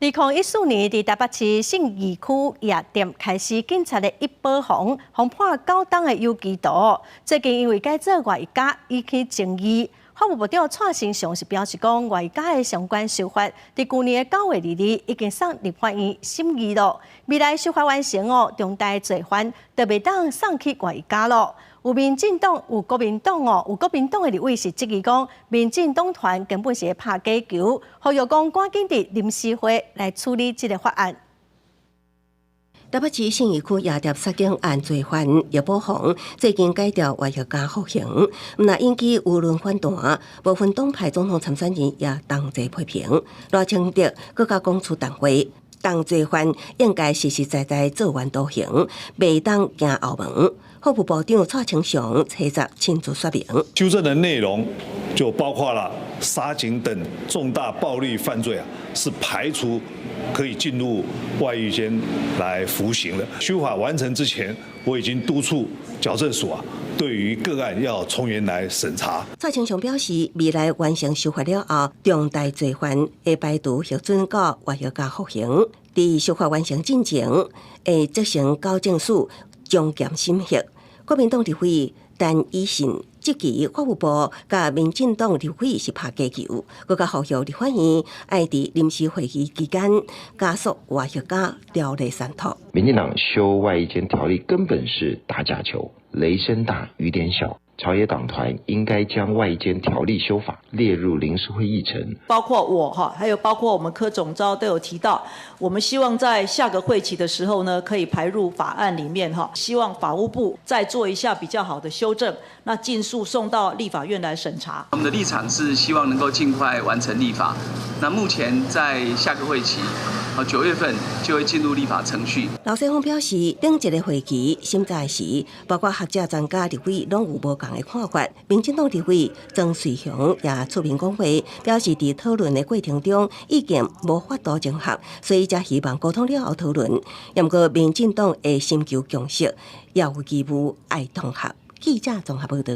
2014年，佇台北市信義區夜店開始警察的一保房，予判9冬的有期徒。最近因為改做外傭引起爭議，法務部長蔡其昌是表示講，外傭的相關修法，佇舊年的9月22已經送立法院審議咯。未來修法完成哦，重大罪犯就袂當送去外傭咯。有民進黨、有國民黨哦，有國民黨的立委是質疑講，民進黨團根本是咧拍假球，呼籲講趕緊佇臨時會來處理這个法案。台北市信義區夜店殺警案罪犯葉寶鴻最近改調外籍家服刑，毋但引起輿論反彈，部分黨派總統參選人也同齊批評。賴清德閣較講出重話，重罪犯應該實實在在做完徒刑，袂當行後門。法務部長蔡其昌初十親自說明。修正的內容就包括了殺警等重大暴力犯罪啊，是排除可以進入外役監來服刑的。修法完成之前，我已經督促矯正署啊，對於個案要從嚴來審查。蔡其昌表示，未來完成修法了後，重大罪犯會排除核准到外役監服刑。佇修法完成進前，會責成矯正署從嚴審核。國民黨立委陳以信質疑法務部佮民進黨立委是拍假球，閣較呼籲立法院愛佇臨時會議期間加速外役監條例刪妥。民進黨修外役監條例根本是打假球，雷聲大雨點小。朝野黨團應該將外役監條例修法列入臨時會議程。包括我哈，還有包括我們柯總召都有提到，我們希望在下個會期的時候呢，可以排入法案裡面哈。希望法務部再做一下比較好的修正，那盡速送到立法院來審查。我們的立場是希望能夠盡快完成立法。那目前在下個會期，9月份就會進入立法程序。劉世鋒表示，頂一个會期審查時，包括學者、專家、立委攏有無仝的看法。民進黨立委曾瑞雄也出面講話，表示佇討論的過程中，意見無法度整合，所以才希望溝通了後討論。毋過民進黨會尋求共識，也有義務愛統合。記者綜合報導。